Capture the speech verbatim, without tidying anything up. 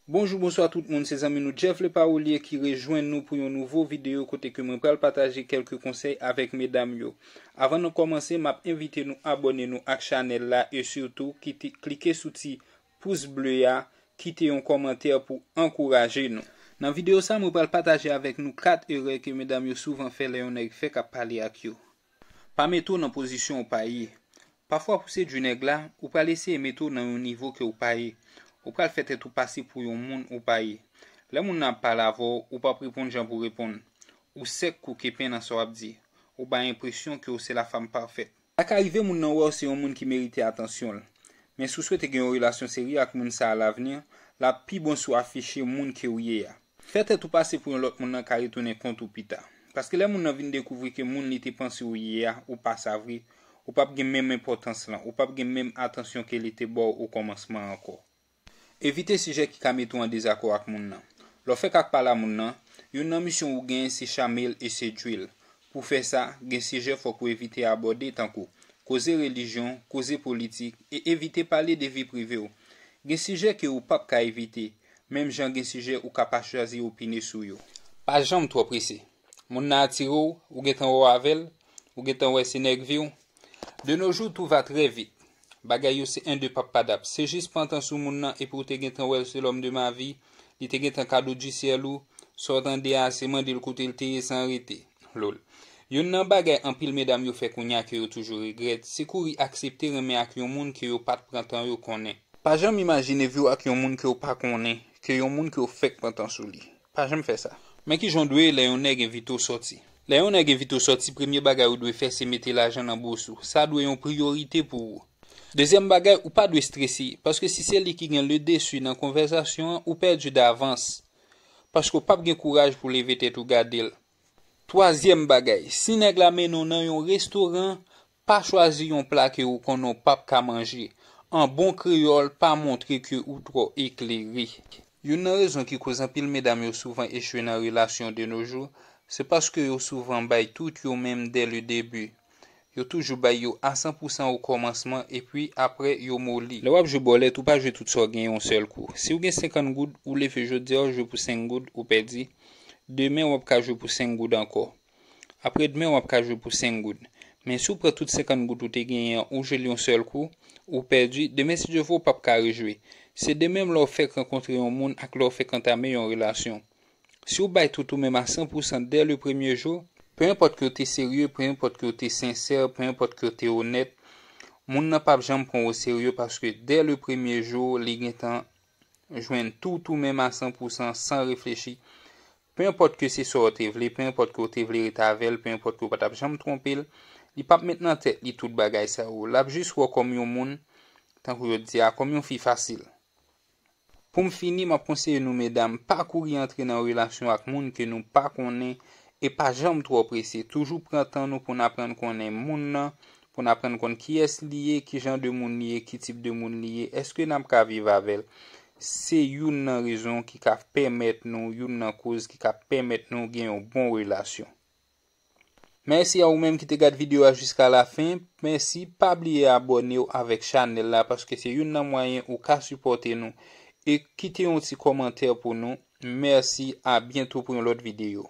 Bonjou, bonswa tout moun, se zanmi nou Jeff Le Parolier ki rejwenn nou pou yon nouvo videyo kote ke mwen pral pataje kèlke konsèy avèk medam yo. Avan nou kòmanse, m ap envite nou abòne nou ak chanèl la e sitou kite, klike sou ti pous ble a, kite yon kòmantè pou ankouraje nou. Nan videyo sa, mwen pral pataje avèk nou kat erè ke medam yo souvan fè lè yon nèg fèk ap pale ak yo. Pa mete w nan pozisyon ou pa ye. Pafwa pou sedui nèg la, ou pral eseye mete w nan yon nivo ke ou pa ye. Ou pral fè tèt ou pase pou yon moun ou pa ye. Lè moun nan ap pale avè w, ou p ap reponn jan pou reponn. Ou sèk kou ke pen nan sa w ap di. Ou bay enpresyon ke w se la femme parfaite. Sa ka rive moun nan wè w se yon moun ki merite atansyon l. Men si w swete gen yon relasyon serye ak moun sa a lavni, l ap pi bon si w afiche moun ke w ye a. Fè tèt ou pase pou yon lòt moun nan ka retounen kont ou pita. Paske lè moun nan vin dekouvri ke moun li te panse w ye a, ou pa sa vre, ou p ap gen menm enpòtans lan, ou p ap gen menm atansyon ke li te ba w okòmansman ankò. Evite sijè ki ka mete w an dezakò ak moun nan. Lè w fèk ap pale a moun nan, youn nan misyon ou genyen se chame l e sedui l. Pou fè sa, gen sijè fòk ou evite abòde tankou koze relijyon, koze politik, e evite pale de vi prive w. Gen sijè ke ou p ap ka evite, menm jan gen sijè ou ka pa chwazi opine sou yo. Pa janm twò prese. Moun nan atire w, ou gentan wè w avè l, ou gentan wè se nèg vi w. De nos jours, tout va très vite. Bagay yo se en de pap padap. Se jis pran tan sou moun nan epi w te gentan wè l se l'homme de ma vie, li te gentan kado di syèl ou, sa w tande a se mande l kote l te ye san rete. Lol. Youn nan bagay anpil medam yo fè kounye a ke yo toujou regrèt, se kouri aksepte renmen ak yon moun ke yo pa t pran tan yo konnen. Pa janm imajine vi w ak yon moun ke w pa konnen, ke yon moun ke w fèk pran tan sou li. Pa janm fè sa. Men kijan w dwe ye lè yon nèg envite w sòti. Lè yon nèg envite w sòti, premye bagay ou dwe fè se mete lajan nan bous ou. Sa dwe yon priyorite pou ou. Dezyèm bagay, ou pa dwe strese, paske si se li ki gen le dessus nan konvèsasyon an, ou pèdi davans. Paske w p ap gen kouraj pou leve tèt ou gade l. Twazyèm bagay, si nèg la mennen w nan yon restoran, pa chwazi yon pla ke ou konnen w p ap ka manje. An bon kreyòl, pa montre ke ou twò eklere. Youn nan rezon ki koz anpil medam yo souvan echwe nan relasyon de nos jours, se paske yo souvan bay tout yo menm dès le début. Yo toujou bay yo a san pou san okòmansman, epi apre yo moli. Lè w ap jwe bòlèt, ou pa jwe tout sa w genyen yon sèl kou. Si w gen senkant goud, ou leve jodi a, w jwe pou senk goud, ou pèdi. Demen, w ap ka jwe pou senk goud ankò. Apre demen, w ap ka jwe pou senk goud. Men si w pran tout senkant goud ou te genyen an, ou jwe l yon sèl kou, ou pèdi. Demen, si Dye vle, w p ap ka rejwe. Se de menm lè w fèk rankontre yon moun ak lè w fèk antame yon relasyon. Si w bay tout ou menm a san pou san dès le premier jour, pe enpòt ke w te serye, pe enpòt ke w te sensè, pe enpòt ke w te onèt, moun nan p ap janm pran w o serye paske dès le premier jour, li gentan jwenn tout ou menm a san pou san san reflechi. Pe enpòt ke se sa w te vle, pe enpòt ke w te vle ret avè l, pe enpòt ke w pa t ap janm twonpe l, li p ap met nan tèt li tout bagay sa yo. L ap jis wè w kòm yon moun, tankou yo di a, kòm yon fi fasil. Pou m fini, m ap konseye nou medam, pa kouri antre nan relasyon ak moun ke nou pa konnen e pa janm twò prese. Toujou pran tan nou pou n aprann konnen moun nan, pou n aprann konn kiyès li ye, ki jan de moun li ye, ki tip de moun li ye, èske n ap ka viv avè l. Se youn nan rezon ki ka pèmèt nou, youn nan koz ki ka pèmèt nou gen yon bon relasyon. Mèsi a ou menm ki te gad videyo a jiska lafen. Mèsi, pa bliye abòne w avèk chanèl la paske se youn nan mwayen ou ka sipòte nou. E kite yon ti kòmantè pou nou. Mèsi, a byento pou yon lòt videyo.